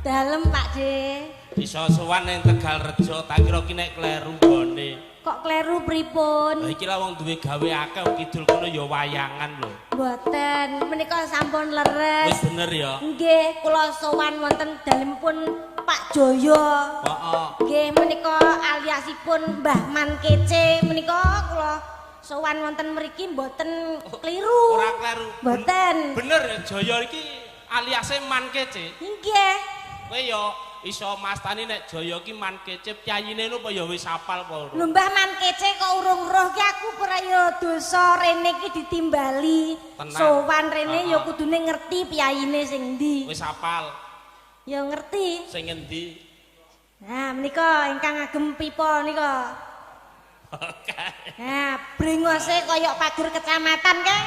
Dalem Pak De. Iso sowan ning Tegalrejo, tak kira ki nek kleru nggone. Kok kleru pripun? Lah iki lah wong duwe gawe akeh kidul kono ya wayangan lho. Mboten, menika sampun leres. Wis bener ya. Nggih, kula sowan wonten dalemipun Pak Jaya. Heeh. Nggih, menika aliasipun Mbah Man Kece menika kula sowan wonten mriki mboten kliru. Ora kleru. Mboten. Bener ya, Jaya iki aliase Man Kece. Nggih. Kowe ya iso mastani nek Jaya ki Man Kece piyayine lho apa ya wis apal apa ora? Lho Mbah Man Kece kok urung roh ki aku ora ya dosa rene ki ditimbali. Sowan rene ya kudune ngerti piyayine sing ndi. Wis apal. Ya ngerti. Sing ngendi? Nah, menika ingkang agem pipa nika. Nah, brengose kaya pager kecamatan kae.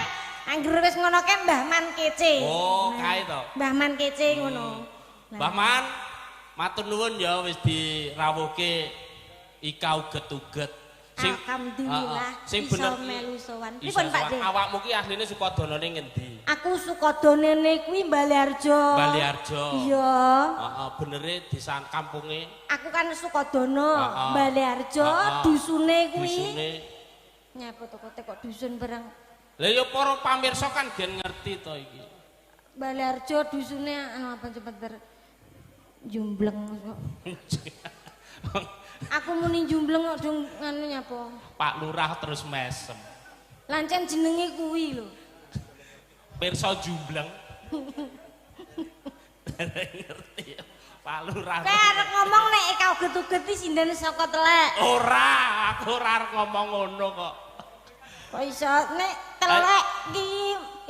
Angger wis ngono kae Mbah Man Kece. Oh, kae to. Mbah Man Kece ngono. Mbah Man, matur nuwun ya wis dirawuhke ika uget-uget. Sing alhamdulillah sing iso bener melu sowan. Pripun Pak De? Awakmu ki asline Sukodanane ngendi? Aku Sukodanane kuwi Baleharjo. Baleharjo. Iya. Heeh, benere desa kampunge. Aku kan Sukodana, Baleharjo, dusune kuwi. Dusune. Nyapa to kok dusun barang. Lah ya para pamirsa kan gen ngerti to iki. Baleharjo dusune anu apa cepet ber jumbleng kok. Aku muni jumbleng kok dong nganu nyapa. Pak Lurah terus mesem. Lancen jenenge kuwi lho. Pirsa jumbleng. Ngerti Pak Lurah. Kowe arep ngomong nek eka uget-uget iki sinden saka telek. Ora, aku ora arep ngomong ngono kok. Kok iso nek telek iki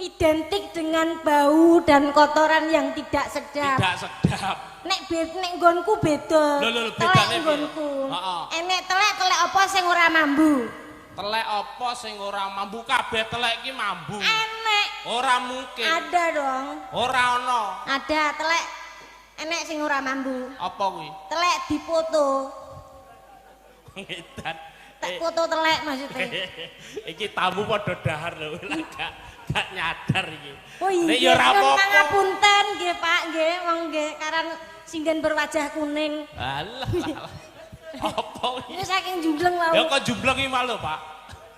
identik dengan bau dan kotoran yang tidak sedap. Tidak sedap. Nek nek nggonku beda. Lho, telek nggonku. Heeh. Enek telek, telek apa sing ora mambu? Telek apa sing ora mambu? Kabeh telek iki mambu. Enek. Ora mungkin. Ada dong. Ora ana. Ada telek enek sing ora mambu. Apa kuwi? Telek dipoto. Ngedan. Tak foto telek maksudnya. Iki tamu padha dahar lho, gak nyadar iki. Oh iya, ya ora apa-apa. Pangapunten nggih Pak, nggih wong nggih karan sinden berwajah kuning. Alah. Apa iki? Ini saking jumbleng wau. Ya kok jumbleng iki malu, Pak.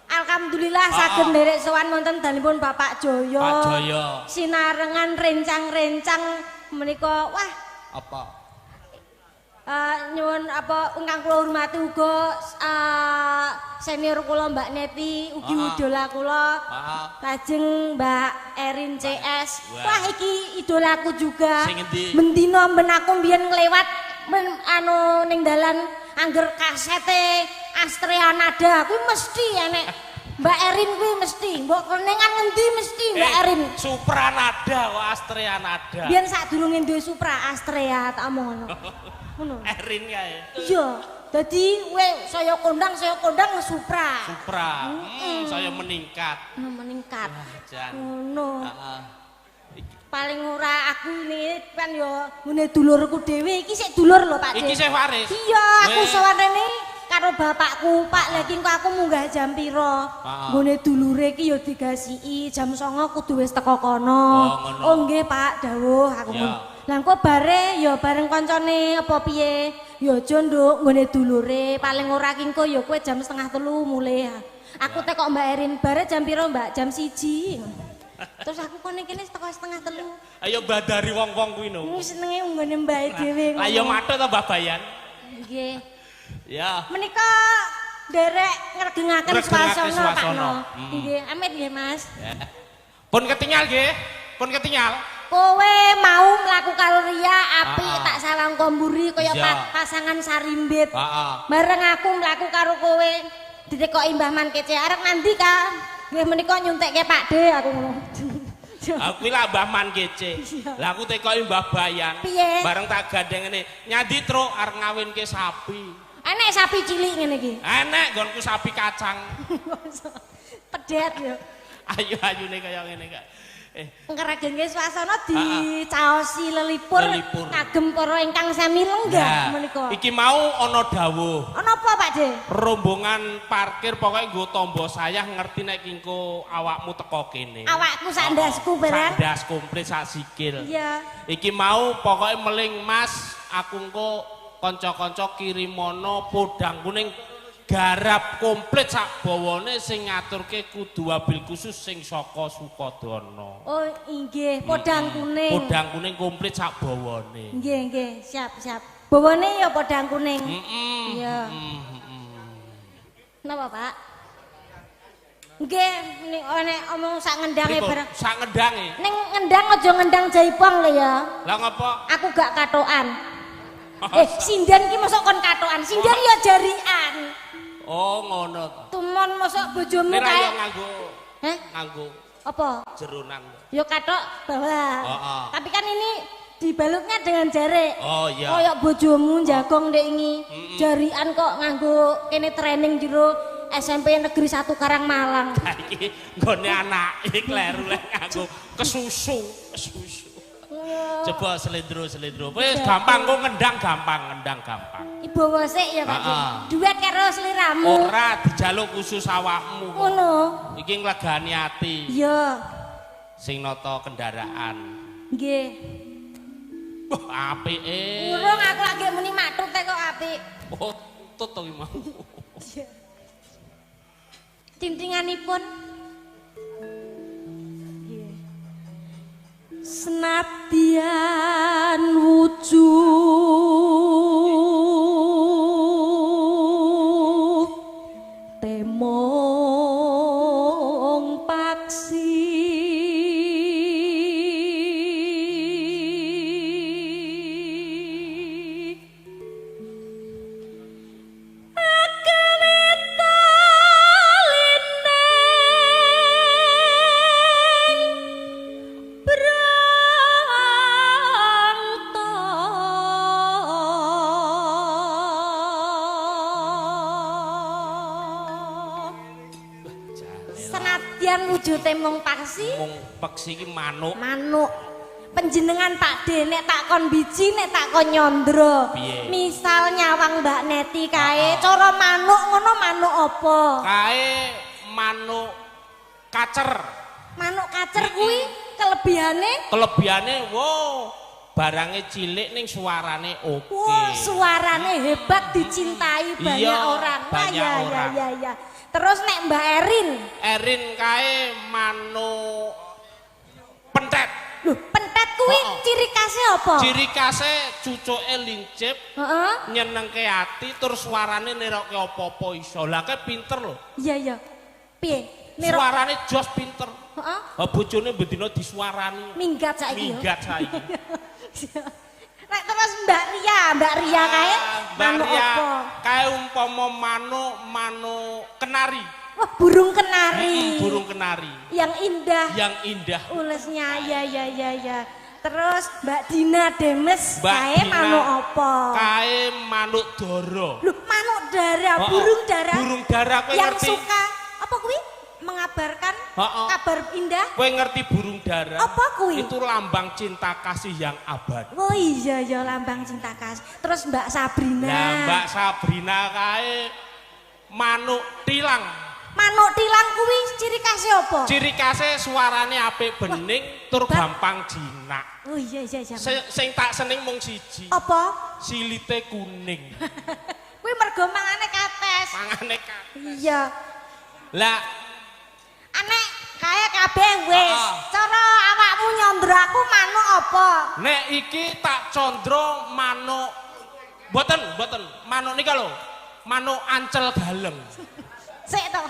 Alhamdulillah saged nderek sowan wonten dalemipun Bapak Jaya. Pak Jaya. Sinarengan rencang-rencang menika wah apa? Nyuwun apa ingkang kula hormati uga senior kula Mbak Neti ugi idola kula. Lajeng Mbak Erin CS. Wah iki idolaku juga. Mendina men aku mbiyen nglewat anu ning dalan angger kasete Astrea Nada kuwi mesti enek Mbak Erin kuwi mesti. Mbok kenengan ngendi mesti Mbak Erin. Supra Nada kok Astrea Nada. Biyen sadurunge duwe Supra Astrea tak omong ngono. Ngono. Erin kae. Iya, dadi we saya kondang Supra. Supra. Saya meningkat. Meningkat. Ngono. Heeh. Paling ora aku ini kan ya ngene dulurku dhewe iki sik dulur lho Pak. Iki sik waris. Iya, aku sowan rene karo bapakku, Pak. Lha iki engko aku munggah jam pira? Nggone dulure iki ya digasiki jam 09.00 kudu wis teko kono. Oh nggih Pak, dawuh aku ngono. Lah engko bare ya bareng kancane apa piye? Ya aja nduk nggone dulure, paling ora ki engko ya kowe jam 2:30 mulih. Aku tekok Mbak Erin, bare jam pira Mbak? Jam 1. Terus aku kene kene teko 2:30. Ayo badari wong-wong kuwi no. Senenge nggone mbake dhewe. Lah ya mathuk to Mbah Bayan. Nggih. Ya. Menika nderek ngregengaken swasana Pak No. Nggih, amit nggih Mas. Pun ketinggal nggih. Pun ketinggal. Kowe mau mlaku karo Ria apik tak sawang komburi kaya pasangan sarimbit. Bareng aku mlaku karo kowe ditekoki Mbah Man Kece arep nandi ka? Nggih menika nyuntekke Pak De aku ngono. Aku lah Mbah Man Kece. Lah aku tekoki Mbah Bayan. Bareng tak gandeng ngene, nyandi truk arep ngawinke sapi. Enek sapi cilik ngene iki. Enek nggonku sapi kacang. Pedet yo. Ayu-ayune kaya ngene kak. Ngragengke suasana dicaosi lelipur kagem para ingkang sami lenggah menika. Iki mau ana dawuh. Ana apa Pak De? Rombongan parkir pokoke nggo tombo sayah ngerti nek engko awakmu teko kene. Awakku sak ndasku barang. Sak ndas komplit sak sikil. Iya. Iki mau pokoke meling Mas, aku engko kanca-kanca kirimono podang kuning garap komplit sak bawane sing ngaturke kudu wabil khusus sing saka Sukodono. Oh inggih, podang kuning. Podang kuning komplit sak bawane. Nggih, nggih, siap, siap. Bawane ya podang kuning. Iya. Napa, Pak? Nggih, nek omong sak ngendange bareng. Sak ngendange. Ning ngendang aja ngendang jaipong lho ya. Lah ngapa? Aku gak katokan. Sinden ki mosok kon katokan. Sinden ya jarian. Oh, ngono. Tumon mosok bojomu kae nganggo. Heh? Nganggo. Apa? Jeronan. Ya katok bawah. Heeh. Tapi kan ini dibalutnya dengan jarik. Oh iya. Kayak bojomu jagong ndek ingi. Jarian kok nganggo kene training jero SMP Negeri 1 Karangmalang. Ha iki nggone anake kleru lek nganggo kesusu, kesusu. Coba selendro. Wis gampang kok ngendang gampang, ngendang gampang. Ibu sik ya Pak. Duet karo sliramu. Ora dijaluk khusus awakmu. Ngono. Iki nglegani ati. Iya. Sing nata kendaraan. Nggih. Wah, apike. Urung aku lagi muni maktute kok apik. Oh, tut to iki mau. Iya. Tintinganipun senadyan wujud temong paksi wujude mung paksi. Mung paksi iki manuk. Manuk. Panjenengan Pak D nek tak kon biji nek tak kon nyondro. Misal nyawang Mbak Neti kae cara manuk ngono manuk apa? Kae manuk kacer. Manuk kacer kuwi kelebihane? Kelebihane wo barange cilik ning suarane oke. Wow, suarane hebat dicintai banyak orang. Banyak ya, orang. Ya, ya, ya. Terus nek Mbak Erin, Erin kae manuk pentet. Loh, pentet kuwi ciri khasnya apa? Ciri khasnya cucuke lincip, nyenengke ati, tur suarane nirokke apa-apa iso. Lah kae pinter lho. Iya, iya. Piye? Suarane jos pinter. Heeh. Bojone bendina disuarani. Minggat saiki. Minggat saiki. Nek terus Mbak Ria kae manuk apa? Kae umpama manuk manuk kenari. Wah, burung kenari. Burung kenari. Yang indah. Yang indah. Ulesnya ya ya ya ya. Terus Mbak Dina Demes kae manuk apa? Kae manuk dara. Loh, manuk dara, burung dara. Burung dara kowe ngerti. Yang suka apa kuwi? Mengabarkan kabar indah. Kowe ngerti burung dara? Apa kuwi? Itu lambang cinta kasih yang abadi. Oh iya ya, lambang cinta kasih. Terus Mbak Sabrina. Nah, Mbak Sabrina kae manuk tilang. Manuk tilang kuwi ciri khasnya apa? Ciri khasnya suarane apik bening tur gampang jinak. Oh iya iya iya. Sing tak seneng mung siji. Apa? Silite kuning. Kuwi mergo mangane kates. Mangane kates. Iya. Lah anek kae kabeh wis. Cara awakmu nyondro aku manuk apa? Nek iki tak condro manuk mboten, mboten. Manuk nika lho. Manuk ancel galeng. Sik to.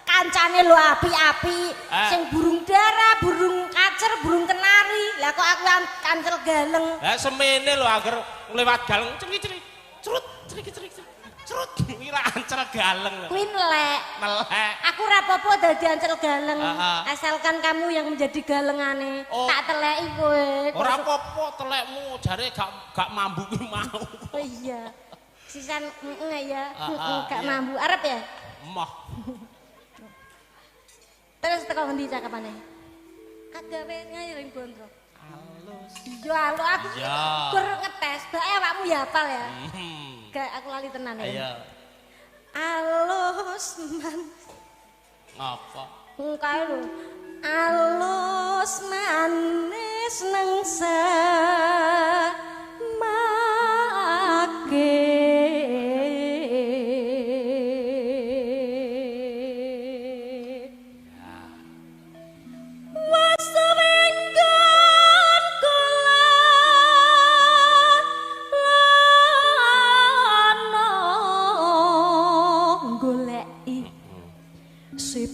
Kancane lho api-api, sing burung dara, burung kacer, burung kenari. Lah kok aku ancel galeng. Lah semene lho agar lewat galeng ceri-ceri. Cerut, ceri-ceri. Cerut, iki lah ancel galeng. Kuwi nelek. Nelek. Aku ora apa-apa dadi ancel galeng. Asalkan kamu yang menjadi galengane. Oh. Tak teleki kowe. Ora apa-apa telekmu jare gak mambu kuwi mau. Oh iya. Sisan heeh ya, gak mambu. Arep ya? Moh. Terus teko ngendi cakepane? Agawe ngaring gondrong. Alus. Yo alus aku gur ngetes, bae awakmu ya hafal ya. Gak aku lali tenan ya. Ayo. Alus man. Ngapa? Kae lho. Alus manis nang semake.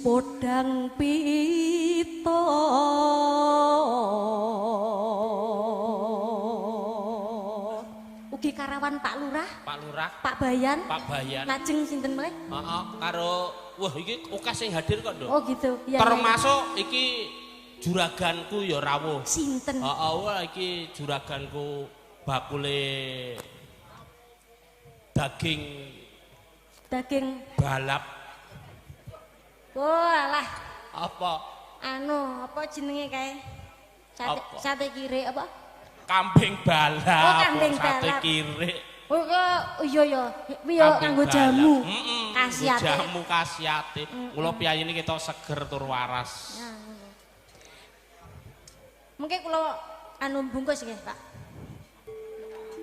Podang pito ugi karawan Pak Lurah, Pak Lurah, Pak Bayan, Pak Bayan. Lajeng sinten melih? Heeh, karo wah iki akeh sing hadir kok, Nduk. Oh gitu. Ya, termasuk ya. Iki juraganku ya rawuh. Sinten? Heeh, wah iki juraganku bakule daging balap. Walah. Apa? Anu, apa jenenge kae? Sate kirik apa? Kambing balap. Oh, kambing sate balap. Kirik. Oh, iya ya. Kuwi ya nganggo jamu. Khasiate. Jamu khasiate. Mula piyayine ketok seger tur waras. Ya, mungkin kula anu bungkus nggih, Pak.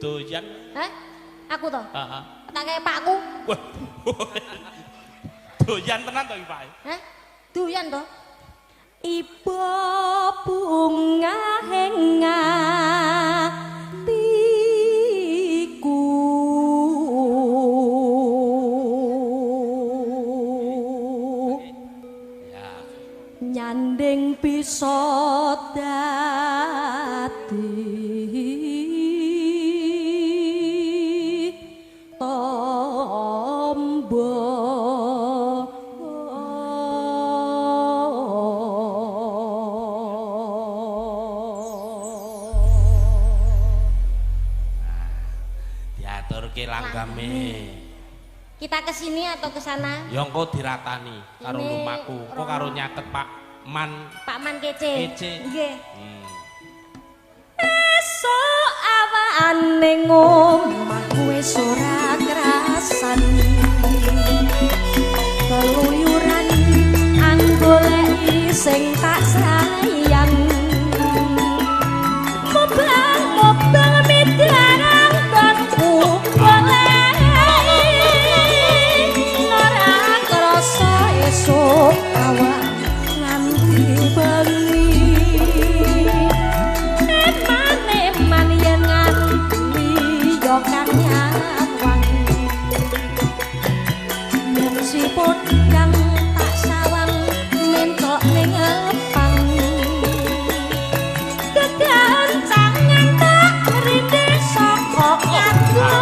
Doyan. Hah? Aku to? Heeh. Tak kaya pakku. Wah. Doyan tenan to iki, Pak? Hah? Doyan to? Ibu bunga ing atiku. Ya. Nyanding bisa dadi tombo. Langgame. Kita ke sini atau ke sana? Ya engko diratani karo lumaku. Engko karo nyatet Pak Man. Pak Man kece. Kece. Nggih. Esuk awane ngomahku wis ora krasan. Keluyuran anggoleki sing tak sayang. Mobang-mobang midarang gonku. Esuk awan nganti bengi. Eman-eman yen nganti yo kang nyawang. Yen si podang tak sawang mentok ning epang. Kegancangan tak rindis saka nganggo.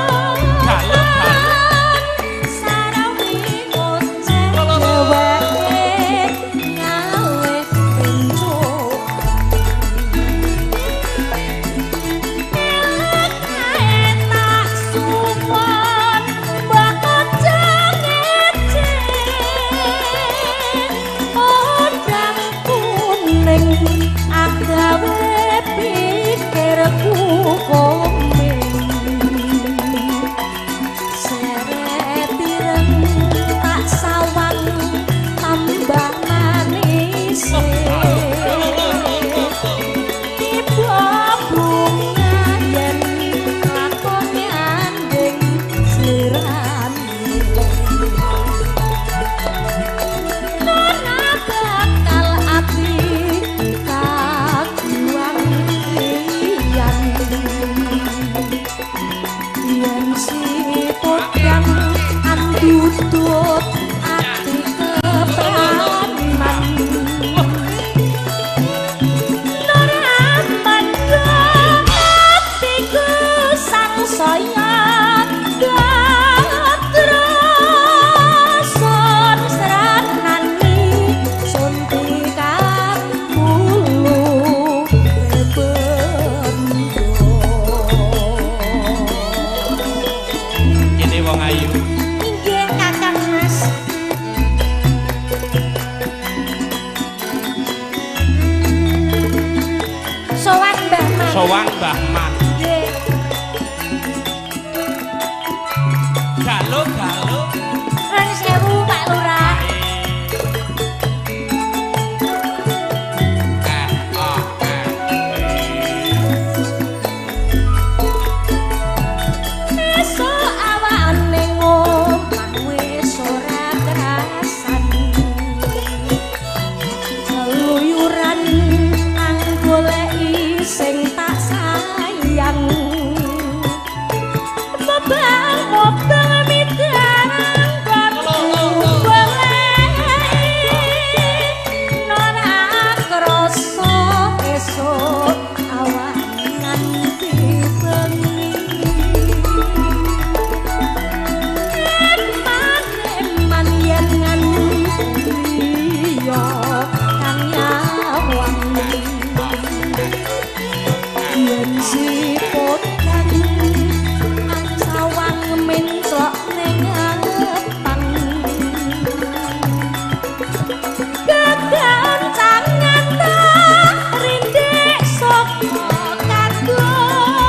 Wong ayu. Inggih Kakang Mas. Sowan Mbah Man. Nggih. Galo galo. 2000 Pak Lurah. Esuk awane ngomah wis ora kerasan. Keluyuran anggoleki sing tak sayang. Mobang-mobang midang ora krasa esuk awan nganti bengi. Eman-eman yen nganti liya kang nyawang. Yen si podang sawang menclok ning ngepang. Kegancangan tak rindik saka kadoman.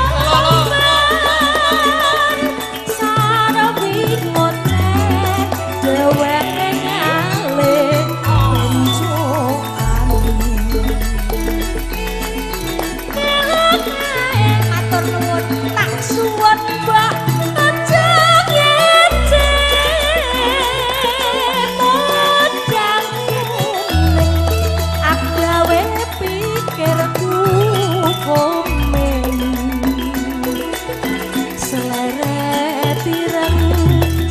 Sarwi ngoceh dheweke nyale bencokan. Matur nuwun tak suwun mbok aja ngece modang kuning agawe pikirku komen. Seleret ireng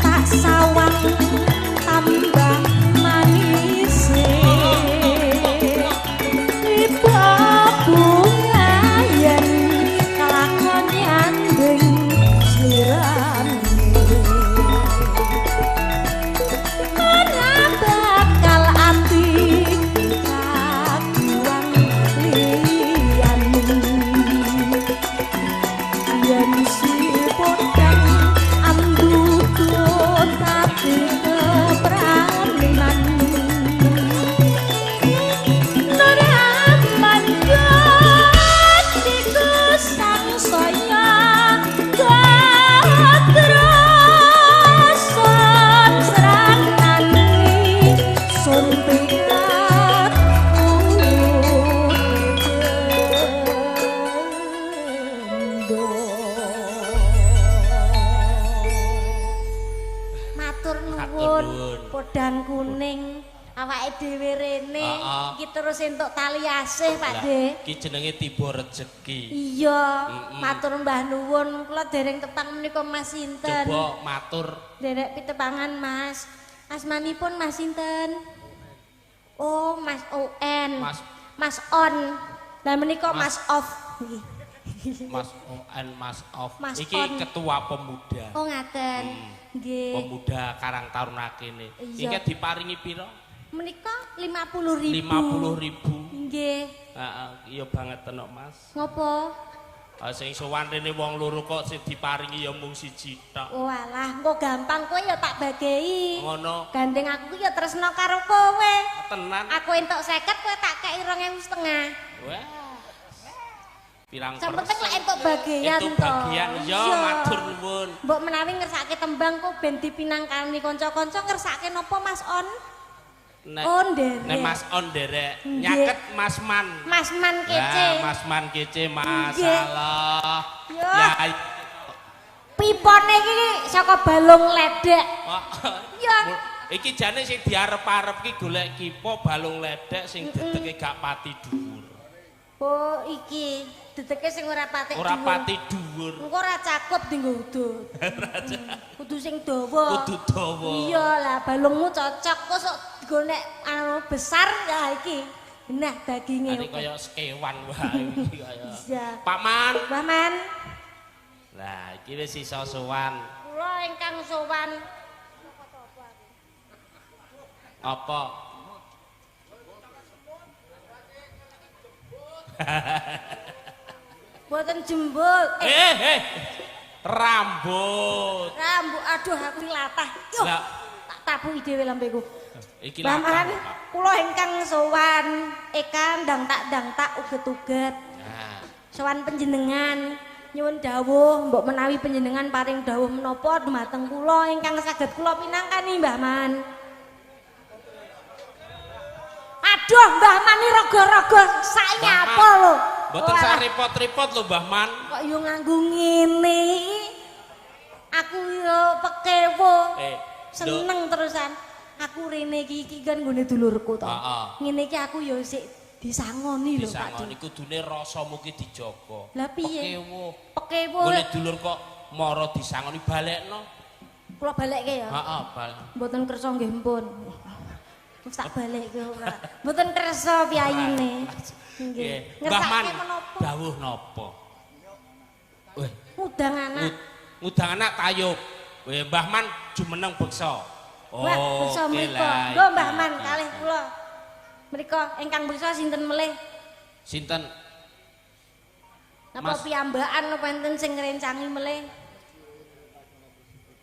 tak sawang tambah manis. Tiba bunga yen kelakon nyanding slirane. Ora bakal ati kaguang liyane. Yen si podang andutut ati kepranan. Nuraman atiku sangsaya katrasan sranani suntikat bendo. Matur nuwun podang kuning awake dhewe rene iki terus entuk tali asih Pak De. Iki jenenge tiba rejeki. Iya, matur mbah nuwun kula dereng tepang menika Mas sinten. Coba matur. Derek pitepangan Mas. Asmanipun Mas sinten? Oh, Mas ON. Mas Mas On. Lah menika Mas Off. Mas ON, Mas Off. Mas Iki On. Ketua pemuda. Oh ngaten. Nggih. Pemuda Karang Taruna kene. Iya. Iki diparingi pira? Menika 50.000. 50.000. Nggih. Heeh, iya banget tenok Mas. Ngopo? Ah sing sowan rene wong loro kok sing diparingi ya mung siji tok. Walah, engko gampang kowe ya tak bagei. Ngono. Gandeng aku ki ya tresno karo kowe. Tenan. Aku entuk 50 kowe tak kei 2.500. Wah. Pirang Sing penting lek entuk bagian Entuk to. bagian ya matur nuwun. Mbok menawi ngersake tembang kok ben dipinangkani kanca-kanca ngersake napa Mas On? Nek Oh, nderek. Nek Mas On nderek Nggih. nyaket Mas Man. Mas Man kece. Lah, Mas Man kece masalah. Yo. Ya. Pipone iki saka balung ledek. Ya. Iki jane sing diarep-arep ki golek kipo balung ledek sing dedeke gak pati dhuwur. Oh, iki dedeke sing ora pati Ora pati dhuwur. Engko ora cakup dienggo udut. Kudu sing dawa. Kudu dawa. Iya lah, balungmu cocok kok sok golek anu besar ya iki. Nah daginge. Ini kaya sekewan wae iki kaya. Iya. Pak Man. Mbah Man, Lah, iki wis iso sowan. kula ingkang sowan Apa? Mboten jembut. Rambut. Rambut aduh aku latah. Yo. Lah. Tak tapuki dhewe lambeku. Iki Mbah latah. Man, kula ingkang sowan eka ndang tak uget-uget. Nah, Sowan panjenengan nyuwun dawuh mbok menawi panjenengan paring dawuh menapa dumateng kula ingkang saged kula pinangkani Mbah Man. Aduh Mbah Man iki raga-raga sak nyapa lho. Mboten sak repot-repot lho Mbah Man. Kok yo nganggo ngene iki. Aku yo pekewo. Seneng terusan. Aku rene iki kan nggone dulurku to. Ngene iki aku yo sik disangoni lho Pak. Disangoni kudune rasamu ki dijaga. Lah piye? Pekewo. Pekewo. Nggone dulur kok mara disangoni balekno. Kula balekke ya. Heeh, bal. Mboten kersa nggih mpun. Wis tak balekke ora. Mboten kersa piyayine. Nggih. Mbah Man, dawuh napa? Weh, ngundang anak. Ngundang anak tayub. Weh, Mbah Man jumeneng beksa. Oh, beksa mriku. Nggo Mbah Man kalih kula. Mriko ingkang beksa sinten melih? Sinten? Napa piyambakan napa enten sing ngrencangi melih?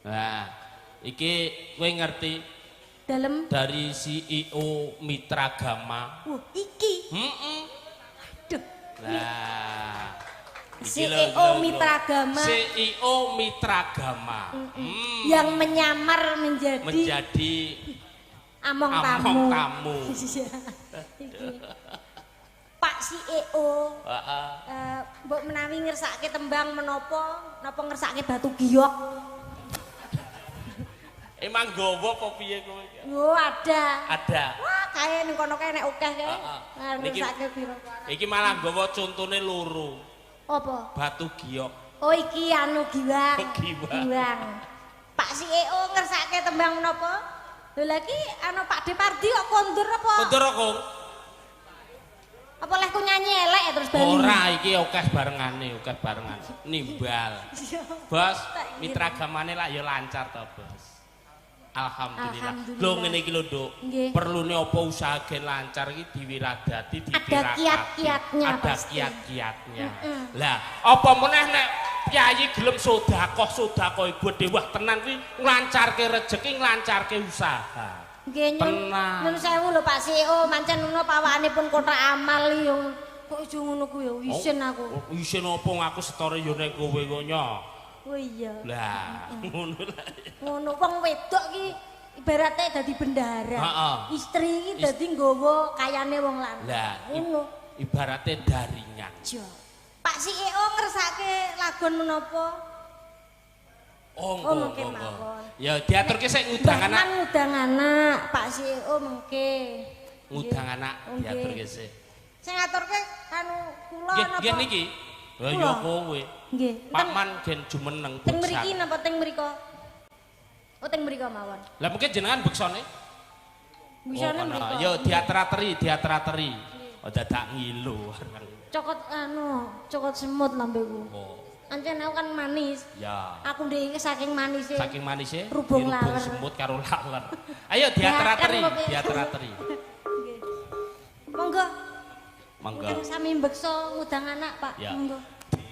Nah, iki kowe ngerti dalem dari CEO Mitra Gama. Wah, iki. Heeh. Aduh. Lah, CEO Mitra Gama. CEO Mitra Gama. Yang menyamar menjadi among tamu. Pak CEO. Heeh. Mbok menawi ngersake tembang menapa, napa ngersake batu giok. Emang gowo apa piye kowe iki? Oh, ada. Ada. Wah, kae ning kono kae nek akeh kae. Ngersake piro. Iki malah gowo contone loro. Apa? Batu giok. Oh, iki anu giwang. Giwang. Pak CEO ngersake tembang menapa? Lho lagi anu Pak Depardi kok kondur apa? Kondur kok. Apa lehku nyanyi elek terus bali? Ora, iki akeh barengane, akeh barengan. Nimbal. Bos, Mitra Gamane lak ya lancar to, Bos. Alhamdulillah. Lho ngene iki lho, Nduk. Perlune apa usaha gen lancar iki diwiradati, ditirakati. Ada kiat-kiatnya. Ada kiat-kiatnya. Lah, apa meneh nek piyayi gelem sedekah, sedekah gedhe wah tenan kuwi nglancarke rejeki, nglancarke usaha. Nggih, nyun sewu lho Pak CEO, mancen ngono pawakanipun kothak amal yo. Kok iso ngono kuwi yo isin aku. Isin apa aku setore yo nek kowe kok nyo. Oh iya. Lah, ngono lah. Ngono wong wedok ki ibarate dadi bendahara. Istri iki dadi nggawa kayane wong lanang. Lah, ngono. Ibarate daringan. Iya. Pak CEO ngersake lagon menapa? Oh, mengke mawon. Ya diaturke sik ngundang anak. Ngundang anak, Pak CEO mengke. Ngundang anak diaturke sik. Sing ngaturke anu kula napa? Nggih niki. Lah ya kowe. Nggih. Pak Man gen jumeneng beksan. Teng mriki napa teng mriko? Oh, teng mriko mawon. Lah mungkin jenengan beksane? Beksane mriko. Ya diaterateri, diaterateri. Oh dadak ngilu. Cokot anu, cokot semut lambeku. Oh. Ancen aku kan manis. Ya. Aku ndek iki saking manise. Saking manise rubung laler. Semut karo laler. Ayo diaterateri, diaterateri. Nggih. Monggo. Monggo. Ingkang sami mbeksa ngundang anak, Pak. Ya. Monggo.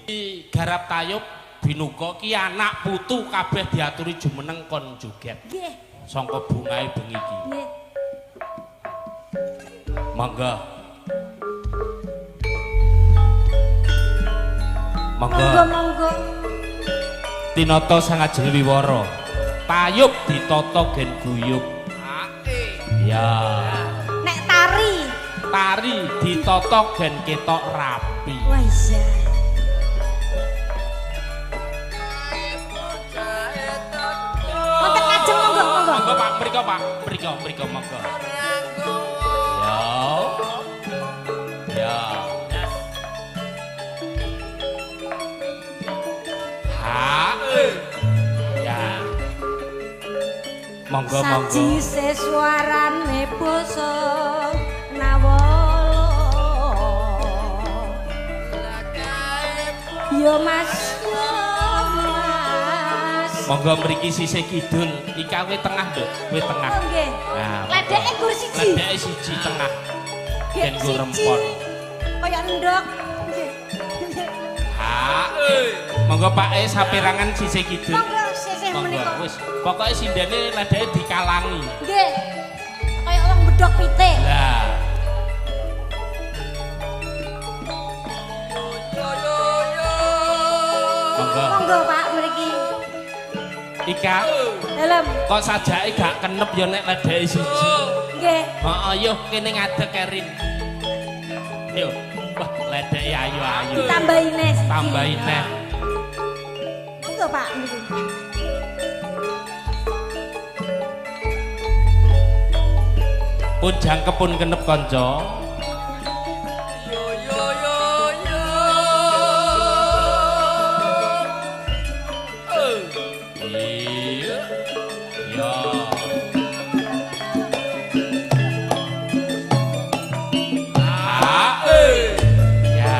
Di garap tayub binuka ki anak putu kabeh diaturi jumeneng kon joget. Nggih. Sangka bungae bengi iki. Nggih. Monggo. Monggo. Monggo, monggo. Tinata sangajeng wiwara. Tayub ditata gen guyub. Ya. Nek tari, tari ditata gen ketok rapi. Wah iya. Wonten ngajeng monggo, monggo. Monggo Pak, mriko Pak, mriko, mriko monggo. Ya. Ya. Ha. Ya. Monggo monggo. Sajise suarane basa nawala. Yo Mas, yo Mas. Monggo mriki sisih kidul, iki kowe tengah lho, kowe tengah. Oh nggih. Nah, ledeke gur siji. Ledeke siji tengah. Ben go rempon. Kaya endhok. Nggih. Ha. Monggo Pak E saperangan sisih kidul. Monggo sisih menika. Wis, pokoke sindene ledeke dikalangi. Nggih. Kaya wong bedhok pitik. Lah. Monggo. Monggo Pak mriki. Ika. Dalem. Kok sajake gak kenep ya nek ledeke siji. Nggih. Heeh, yo kene ngadeg Erin. Yo. Wah, ledeke ayu-ayu. Ditambahi neh siji. Tambahi neh. Monggo Pak mriki. Pun jangkep pun kenep kanca. Yo yo yo yo. Iya. Yo. Ah, ya.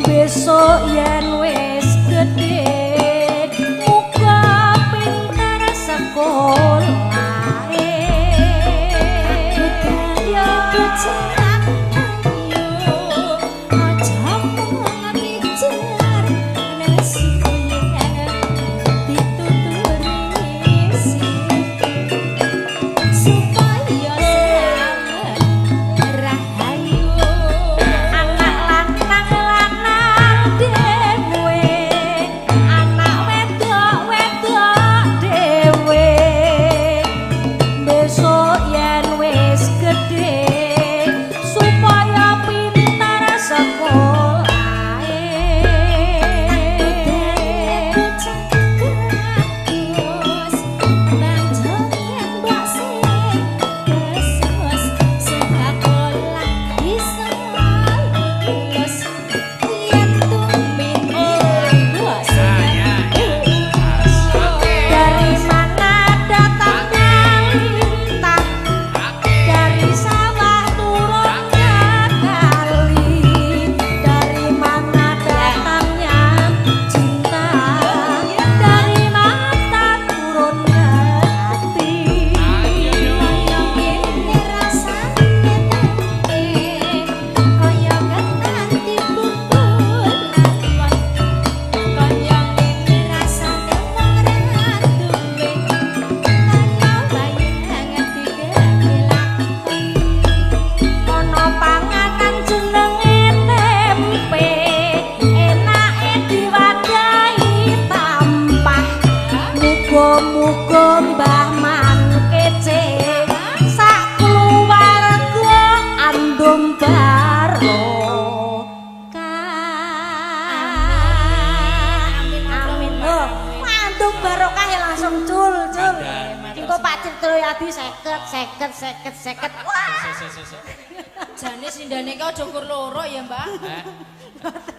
Besok yen wis gedhe muga pinter sekolahe. Ya bocah ayo aja ngejar nasi dituturi supaya selamat rahayu. Anak lanang lanang dhewe, anak wedok wedok dhewe. Besok yen wis gedhe supaya pinter sekolahe. Dari mana datangnya lintah, dari sawah turun ke kali. Dari mana datangnya cinta, dari mata turun ke hati. Ana panganan jenenge tempe, enake diwadahi tampah. Muga-muga Mbah Man kece sak keluarga andum barokah. Amin, Amin. Oh, andum barokah ya langsung cul cul. Engko Pak Cipto Yadi 50 50 50 50. Wah. Sik sik sik. Jane sindane ki aja kur loro ya, Mbak.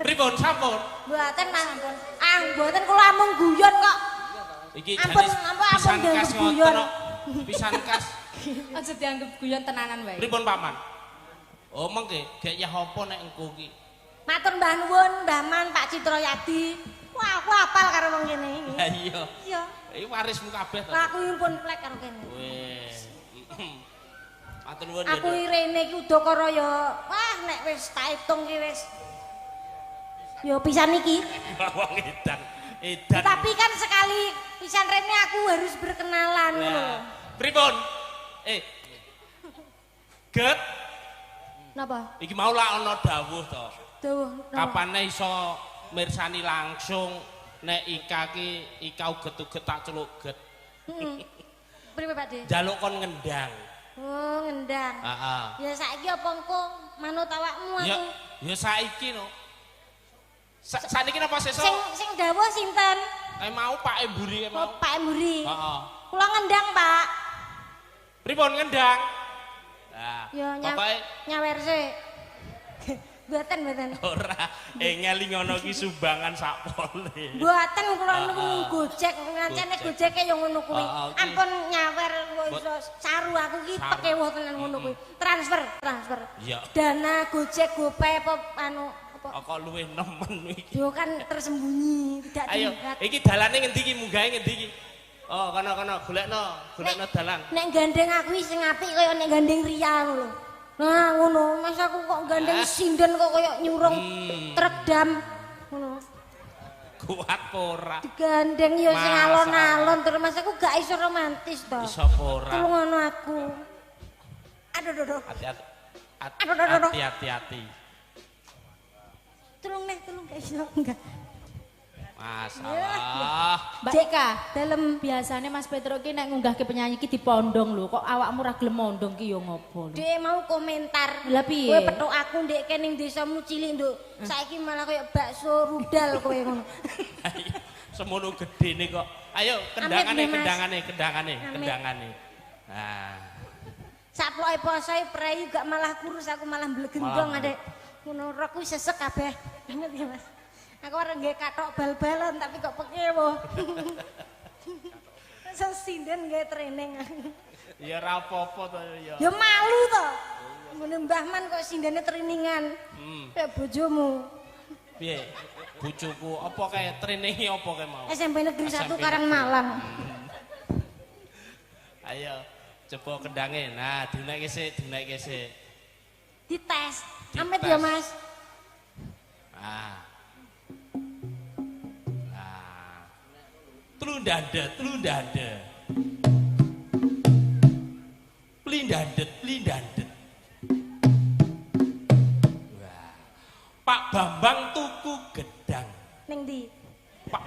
Pripun sampun? Mboten, sampun. Ah, mboten kula amung guyon kok. Iki jane pisan kas ngoten kok. Pisan kas. Aja dianggep guyon tenanan wae. Pripun Paman? Oh, mengke gek yah apa nek engko ki? Matur Mbah nuwun, Mbah Man, Pak Citra Yadi. Wah, aku apal karo wong kene iki. Lah iya. Iya. Iki warismu kabeh to. Lah aku pun plek karo kene. Weh. Matur nuwun ya. Aku rene iki udakara ya. Wah, nek wis tak hitung ki wis. Ya pisan iki. Wong edan. Edan. Tapi kan sekali pisan rene aku harus berkenalan ngono. Pripun? Get. Napa? Iki mau lak ana dawuh to. Dawuh. Kapane iso mirsani langsung nek Ika ki Ika uget-uget tak celuk get. Heeh. Priwe Pak De? Njaluk kon ngendang. Oh, ngendang. Heeh. Ya saiki apa engko manut awakmu aku? Ya saiki no. Saniki napa sesuk? Sing dawuh sinten? Mau Pak Emburi mau. Oh, Pak Emburi. Heeh. Kula ngendang, Pak. Pripun ngendang? Nah, ya pokoke nyawer sik. Mboten, mboten. Ora, ngelingono ki sumbangan sakpole. Mboten kula niku Gojek, ngancene Gojeke ya ngono kuwi. Ampun nyawer kok iso saru aku ki pekewuh tenan ngono kuwi. Transfer, transfer. Dana Gojek, GoPay apa anu apa. Kok luwih nemen iki. Yo kan tersembunyi, tidak terlihat. Ayo, iki dalane ngendi iki munggahe ngendi iki? Oh, kono-kono golekno, golekno dalang. Nek gandeng aku sing apik kaya nek gandeng Ria ngono lho. Nah, ngono, Mas aku kok gandeng sinden kok kaya nyurung truk dam ngono. Kuat apa ora? Digandeng ya sing alon-alon terus Mas aku gak iso romantis to. Iso apa ora? Tulung ngono aku. Aduh aduh. Hati-hati. Hati-hati. Tulung neh, tulung gak iso enggak. Masalah. Mbak Ika, dalem biasane Mas Petro ki nek ngunggahke penyanyi ki dipondong lho, kok awakmu ra gelem mondong ki ya ngopo lho. Dhek mau komentar. Lah piye? Kowe petuk aku ndek kene ning desamu cilik, Nduk. Saiki malah koyo bakso rudal kowe ngono. Semono gedene kok. Ayo kendangane, kendangane, kendangane, kendangane. Nah. Saploke poso prei gak malah kurus aku malah mblegendong adek. Ngono rok kuwi sesek kabeh. Banget ya, Mas. Aku arep nggae kathok bal-balan tapi kok pekewuh. Masa sinden nggae training. Ya ora apa-apa to ya. Ya malu to. Ngene Mbah Man kok sindene trainingan. Kayak bojomu. Piye? Bojoku apa kae traininge apa kae mau? SMP Negeri 1 Karangmalang. Ayo coba kendange. Nah, dinekke sik, dinekke sik. Dites. Amit ya, Mas. Ah. Tlundande, tlundande. Plindandet, plindandet. Wah. Pak Bambang tuku gedang. Ning ndi? Pak.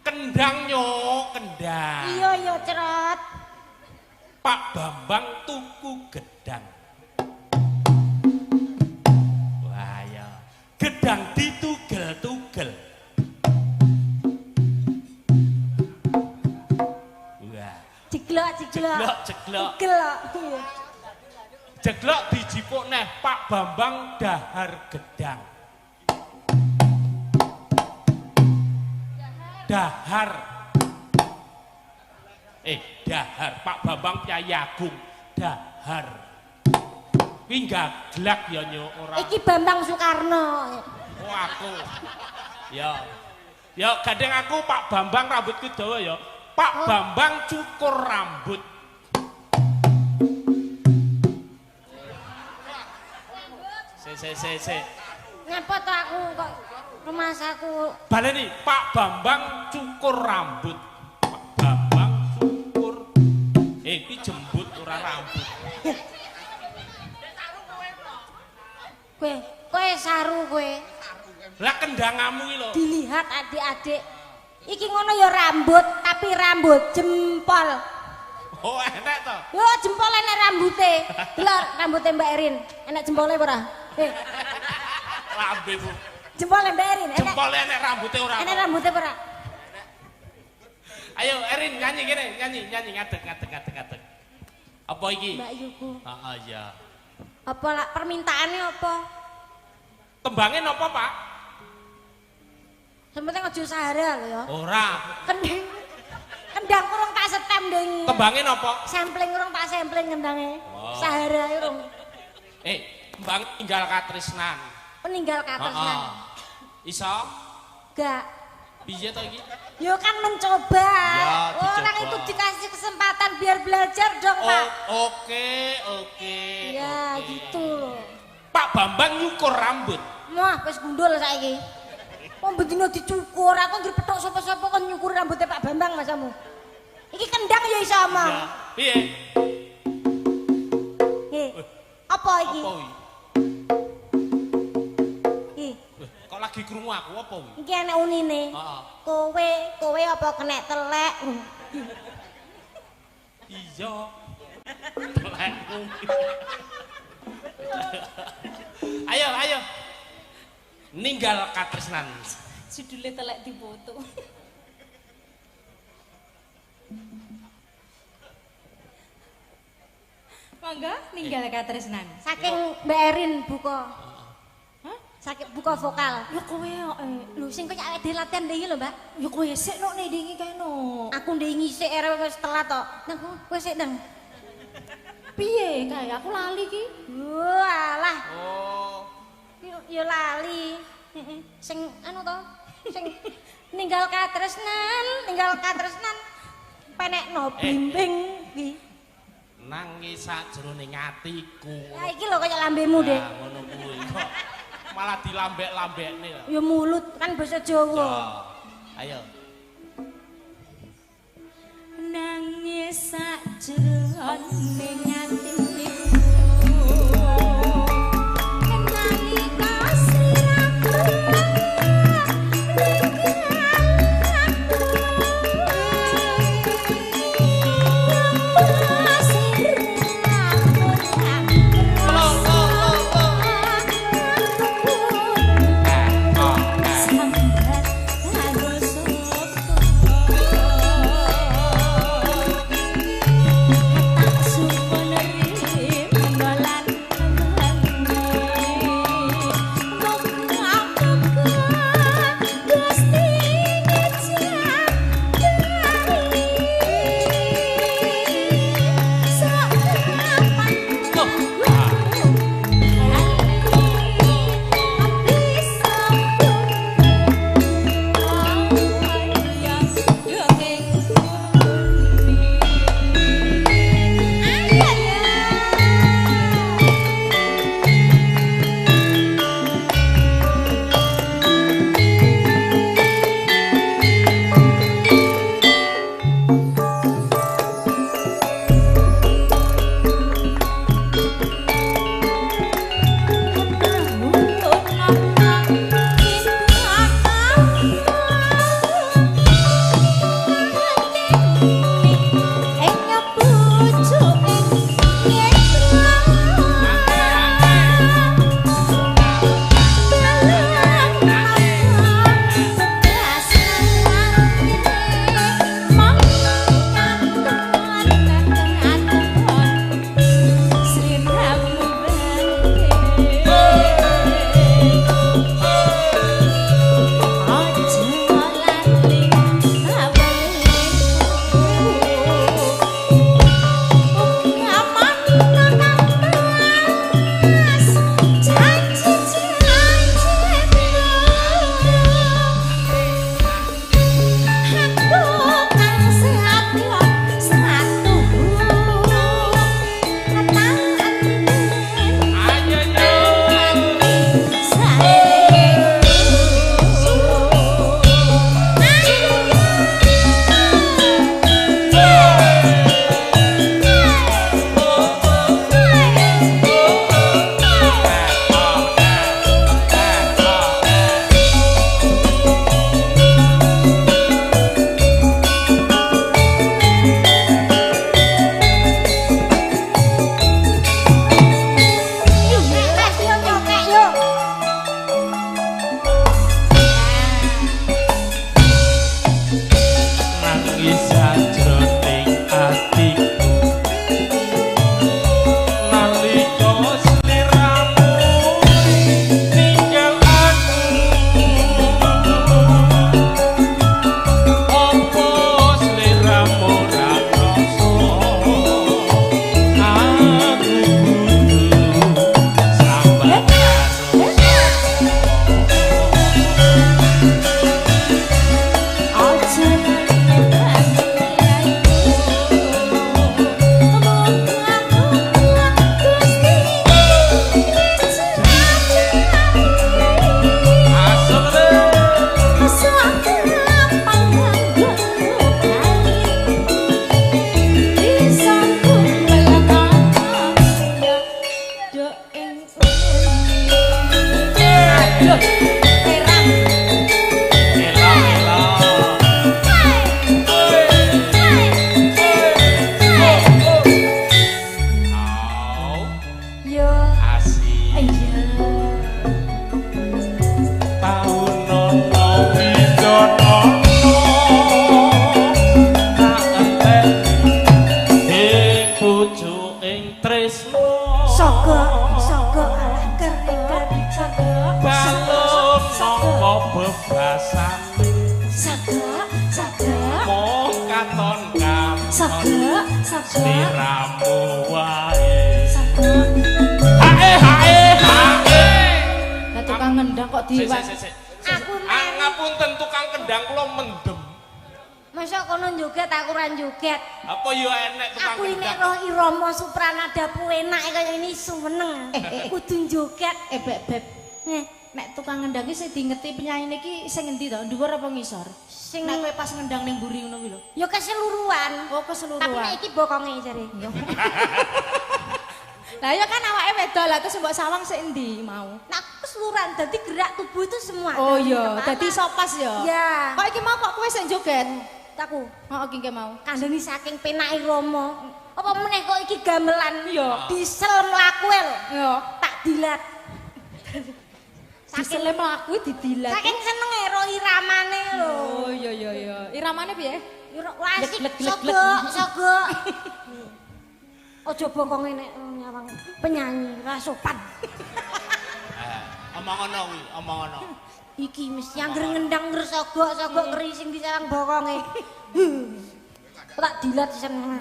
Kendang nyo, kendang. Iya, iya, cerot. Pak Bambang tuku gedang. Wah, ya. Gedang ditugel-tugel. Jeglok, jeglok. Jeglok, jeglok. Jeglok. Jeglok dijipuk neh Pak Bambang dahar gedang. Dahar. Dahar Pak Bambang Kyai Agung dahar. Kuwi gaglak ya nyo ora. Iki Bambang Soekarno. Oh aku. Ya. Ya gandeng aku Pak Bambang rambutku dawa ya. Pak Bambang cukur rambut. Se. Ngapa to aku kok rumasaku? Baleni Pak Bambang cukur rambut. Pak Bambang cukur. Iki jembut ora rambut. Kowe saru kowe. Lah kendangamu iki lho. Dilihat adik-adik. Iki ngono ya rambut, tapi rambut jempol. Oh, enek to? Yo jempol enek rambute. Delok rambute Mbak Erin. Enek jempole apa ora? Lambe, Bu. Jempole Mbak Erin, enek. Jempole enek rambute ora? Enek rambute apa ora? Ayo Erin nyanyi kene, nyanyi, nyanyi ngadeg, ngadeg, ngadeg, ngadeg. Apa iki? Mbak Yuku. Heeh, iya. Apa lak permintaane apa? Tembange napa, Pak? Sing penting aja Sahara lho ya. Ora. Kendang. Kendang urung tak setem ding. Tembange napa? Sampling urung tak sampling kendange. Oh. Sahara urung. Tembang ninggal katresnan. Peninggal katresnan. Heeh. Iso? Gak. Piye to iki? Yo kan mencoba. Ya, orang itu dikasih kesempatan biar belajar dong, Pak. Oke, oke. Ya, oke. Gitu loh. Pak Bambang nyukur rambut. Wah, wis gundul saiki. Wong bendino dicukur, aku nggih pethuk sapa-sapa kon nyukur rambutnya Pak Bambang masamu. Iki kendang ya iso omong. Ya. Piye? Nggih. Apa iki? Apa iki? Iki. Kok lagi krungu aku apa kuwi? Iki enek unine. Heeh. Kowe, kowe apa kenek telek? Iya. Telekmu. Ayo, ayo. Ninggal katresnan. Judule telek dipoto. Mangga ninggal katresnan. Saking Mbak Erin buka. Hah? Saking buka vokal. Ya kowe kok lho sing koyo awake dhewe latihan ndek iki lho, Mbak. Ya kowe sik nok nek ndingi kae no. Aku ndek ngisik arep wis telat tok. Nang kowe sik nang. Piye kae aku lali ki? Walah. Oh. Ya lali. Heeh. Sing anu to, sing ninggal katresnan, ninggal katresnan. Penekno blimbing kuwi. Nangis sajroning atiku. Ya iki lho kaya lambemu, Dik. Nah, ngono kuwi kok. Malah dilambek-lambekne. Ya mulut kan basa Jawa. Ayo. Nangis sajroning atiku. Nalika sliramu ninggal. basane Sagak, sagak. Mung katon katon Sagak, sagak. Sliramu wae. Sagak. Hae hae hae. Lah tukang ngendang kok diwan. Sik. Aku meri. Ngapunten tukang kendang kula mendem. Masa kono joget aku ora joget. Apa ya enek tukang Aku ini kendang? roh irama Supranada enak kaya ini sumeneng. Kudu joget. Beb beb. Nek tukang ngendang ki sing dingeti penyayine ki sing ngendi to? Dhuwur apa ngisor? Sing Nek kowe pas ngendang ning mburi ngono kuwi lho. Ya keseluruhan. Oh, keseluruhan. Tapi nek iki bokonge jare. Lah ya kan awake wedok lah terus mbok sawang sik endi mau? Nek keseluruhan dadi gerak tubuh itu semua. Oh iya, dadi iso pas ya. Iya. Kok iki mau kok kowe sing joget? Aku Heeh, iki mau. kandhani saking penake Rama. Apa meneh kok iki gamelan? Iya. Diesel mlaku lho. Iya. Tak dilat. Diesele mlaku didilat. Saking senenge ro iramane lho. Oh iya iya iya. Iramane piye? Asik Glek, glek, glek, glek. sogok sogok. Aja bokonge nek nyawang penyanyi ra sopan. Omong ngono kuwi, omong ngono. Iki mesti angger ngendang ngger sogok-sogok keri sing disawang bokonge. Tak dilat sisan.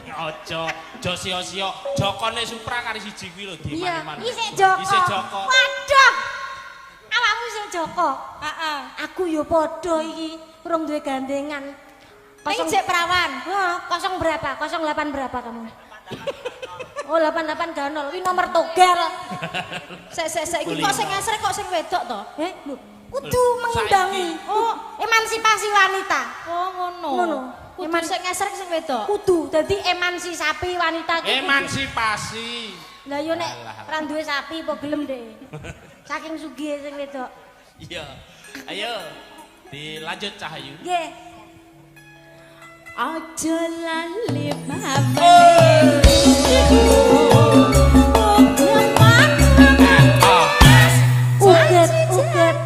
Aja, aja sia-sia. Jokone Supra kari siji kuwi lho di Iya, mana-mana. isih Joko. Isih Joko. Waduh. Awakmu isih Joko. Heeh. Aku ya padha iki, urung duwe gandengan. Ning jek perawan. Heeh, kosong berapa? 08 berapa kamu? Oh, 88 gak nol. Ini nomor togel. Sik sik sik iki kok sing ngesrek kok sing wedok to? Eh, lho, kudu mengimbangi. Oh, emansipasi wanita. Oh ngono. Ngono. Kudu sing ngesrek sing wedok. Kudu dadi emansi sapi wanita iki. Emansipasi. Lah yo nek ora duwe sapi apa gelem deh. Saking sugihe sing wedok. Iya. Ayo dilanjut Cahayu. Nggih. Aja lali mame. Uget, uget.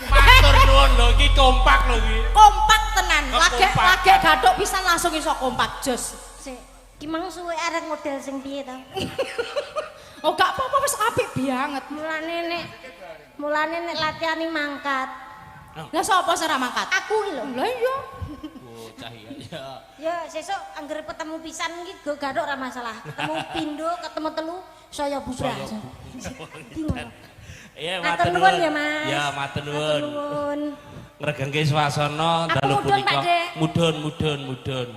Matur nuwun lho iki kompak lho iki. Kompak tenan. Kompak. Lagek gathuk pisan langsung iso kompak jos. Sik, ki mang suwe arek model sing piye to? Oh gak apa-apa wis apik banget. Mulane nek latihan mangkat. Lah sapa sing ora mangkat? Aku iki lho. Lah iya. Bocah iya. Ya. Ya sesuk angger ketemu pisan iki go gathuk ora masalah. Ketemu pindho, ketemu telu, saya bubrah. Iya, Matur nuwun ya, Mas. Ya, matur nuwun. Nuwun. Ngregengke swasana Aku dalu mudhun, punika. Pak De. Mudhun, mudhun, mudhun.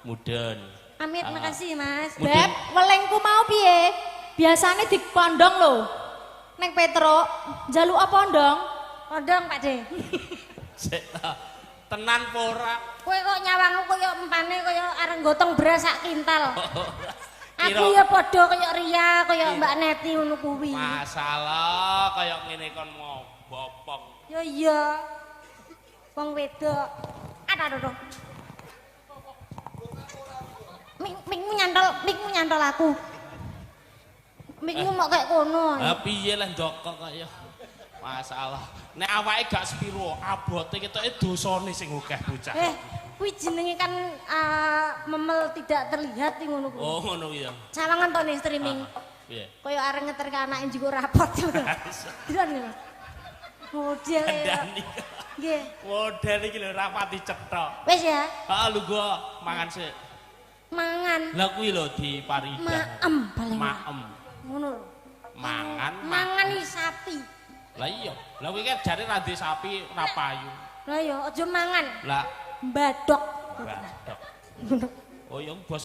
Mudhun. Amit, makasih Mas. Mudhun. Beb, welengku mau piye? Biasane dipondong lho. Neng Petruk, njaluk apa pondong? Pondong, Pak De. Sik ta. Tenan apa ora? Kowe kok nyawangku kaya empane kaya areng gotong beras sak kintal. Aku Kira- ya padha kaya Ria, kaya Mbak Neti ngono kuwi. Masalah kaya ngene kon mau bopong. Ya iya. Wong wedok. Aduh aduh. aduh. Mikmu nyantol, mikmu nyantol aku. Mikmu mok kayak kono. Lah piye lah ndokok kaya. Masalah. Nek awake gak sepiro, abote ketoke dosane sing akeh bocah. Kuwi jenenge kan memel tidak terlihat iki ngono kuwi. Oh, ngono kuwi ya. Sawangan to ning streaming. Piye? Kaya areng ngeterke anake njukuk rapot. Delok lho. Model. Kandhani. Nggih. Model iki lho rapati cetha. Wis ya, Heeh, lu gua mangan sik. mangan. Lah kuwi lho di Paridah. Maem paling. Maem. Ngono lho. Mangan. Mangan iki sapi. Lah iya. Lah kuwi kan jare ra ndek sapi ra payu. Lah ya aja mangan, Lah mbadok. badok. Oh ya bos